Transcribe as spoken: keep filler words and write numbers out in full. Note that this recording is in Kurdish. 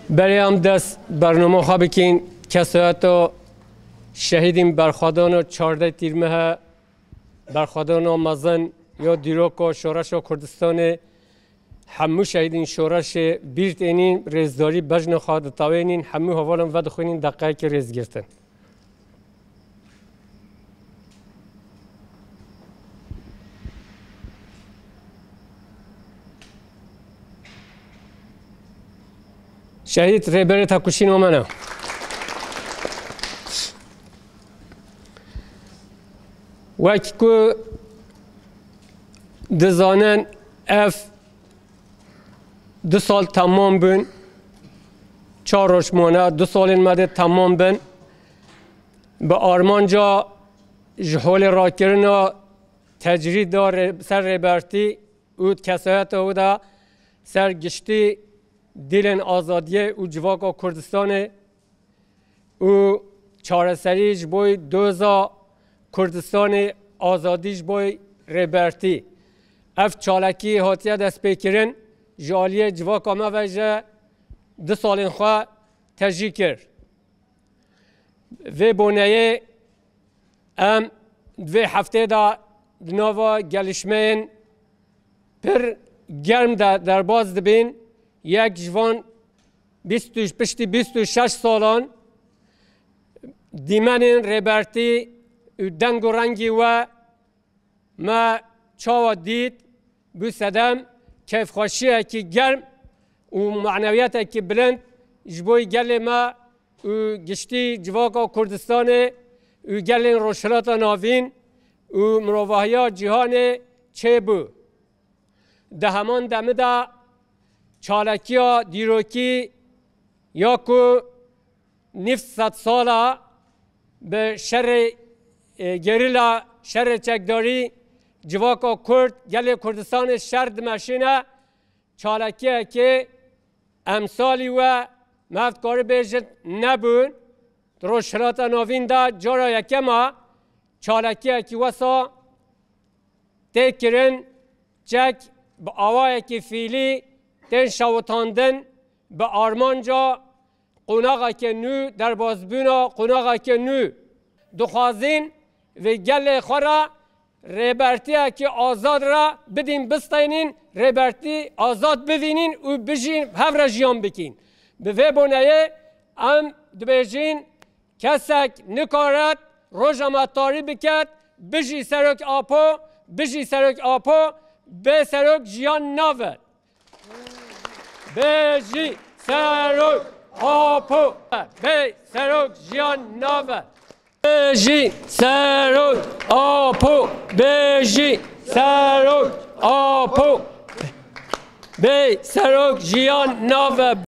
Berê em dest bernama xwe bikîn, kesayeta şehîdên berxwedan û çardeh Tîrmehe, berxwedana mezin ya dîroka Şoreşa Kurdistanê, hemû şehîdên şoreşê bîr tênîn, rêzdarî bejna xwe ditewênîn, hemû hevalan vedixwînîn deqeyekê rêzgirtin. Şehîd Rêberê Tekoşîn Omena. Wek ku dizanin, ev du sal temam bûn, çar roj mane, du salên me dê temam bin. Bi armanca ji holê rakirina tecrîda rê-, ser Rêbertî û kesayeta wî de ser giştî dîlên azadiyê û civaka Kurdistanê û çareserî ji bo doza Kurdistanê, azadî ji bo Rêbertî. Ev çalakî hatiye destpêkirin, ji aliyê civaka me ve ji du salên xwe tejî kir. Vê boneyê em di vê heftê de di nava gelişmeyên pir germ de derbas dibin. Yek ji van bîst û, piştî bîst û şeş salan dîmenên Rêbertî û deng û rengî we me çawa dît, bû sedem keyfxweşiyekî germ û manewiyetekî bilind ji bo gelê me û giştî civaka Kurdistanê û gelên Rojhilata Navîn û mirovahiya cîhanê çêbû. Di heman demê de çalakiya dîrokî ya ku nîv sedsala bi şerê, e, gerîla, şerê çekdarî civaka Kurd, gelê Kurdistanê şer dimeşîne, çalakiyekê emsalî we me ev dikarî bêjin nebûn. Di Rojhilata Navîn de cara yekem e çalakiyekî wesa tê kirin, çek bi awayekî fîlî tên şewitandin, bi armanca qonaxeke nû, derbasbûna qonaxeke nû. Dixwazin vê gelê xwe re rêbertiyekî azad re bidîn, bisteynin, rêbertî azad bivînin û bijîn, hev re jiyan bikîn. Bi vê boneyê em dibêjin, kesek nikaret roja me tarî biket, bijî Serok Apo, bijî Serok Apo, bê Serok jiyan nabe. Bêjî Serok Apo, bê Serok jiyan nabe. Bêjî Serok Apo, bêjî Serok Apo, bê Serok jiyan nabe.